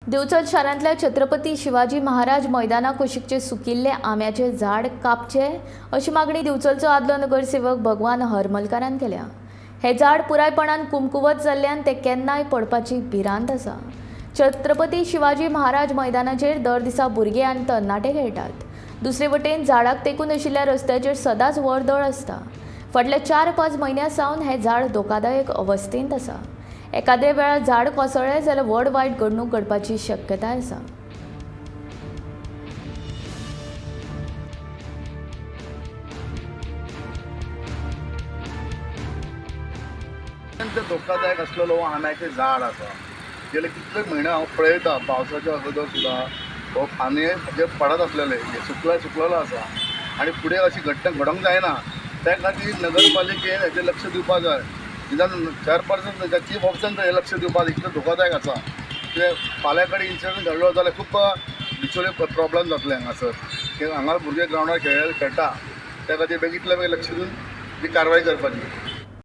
दिवचल शारांतल्या छत्रपती शिवाजी महाराज मैदाना कुशीकचे सुकिल्ले आंब्याचे झाड कापचे अशी मागणी दिवचलचो आदलो नगरसेवक भगवान हरमलकारान केल्या. हे झाड पुरायपणान कुमकुवत जाल्ल्यान ते केन्नाय पडपाची भिरांत आसा. छत्रपती शिवाजी महाराज मैदानाचेर दर दिसा भुरगे आनी तरणाटे खेळटात. दुसरे वटेन झाडाक तेंकून आशिल्ल्या रस्त्याचेर सदांच वर्दळ आसता. फाटल्या 4-5 म्हयन्यां सावन हें झाड धोकादायक अवस्थेंत आसा. एखाद्या वेळार झाड कोसळ्ळें जाल्यार व्हड वायट घडणूक घडपाची शक्यताय आसा. अत्यंत धोकादायक आसलेलो हो आंब्याचें झाड आसा. गेले कितले म्हयने हांव पळयता, पावसाच्या अगोदर सुद्दां हो फांदये जे पडत आसलेले हे सुकलेलो आसा आनी फुडें अशी घटना घडोवंक जायना. त्या खातीर नगरपालिकेन हेचेर लक्ष दिवपाक जाय. निदान चॅरपर्सन, चीफ ऑफिसरान हें लक्ष दिवपाक, इतलें धोकादायक आसा. कित्याक फाल्यां कडेन इन्सिडंट घडलो जाल्यार खूब बिचोले प्रॉब्लम जातले हांगासर. कित्याक हांगा भुरगे ग्रावंडार खेळटा, त्या खातीर बेगीतल्या बेगीन लक्ष दिवन ती कारवाय करपाची.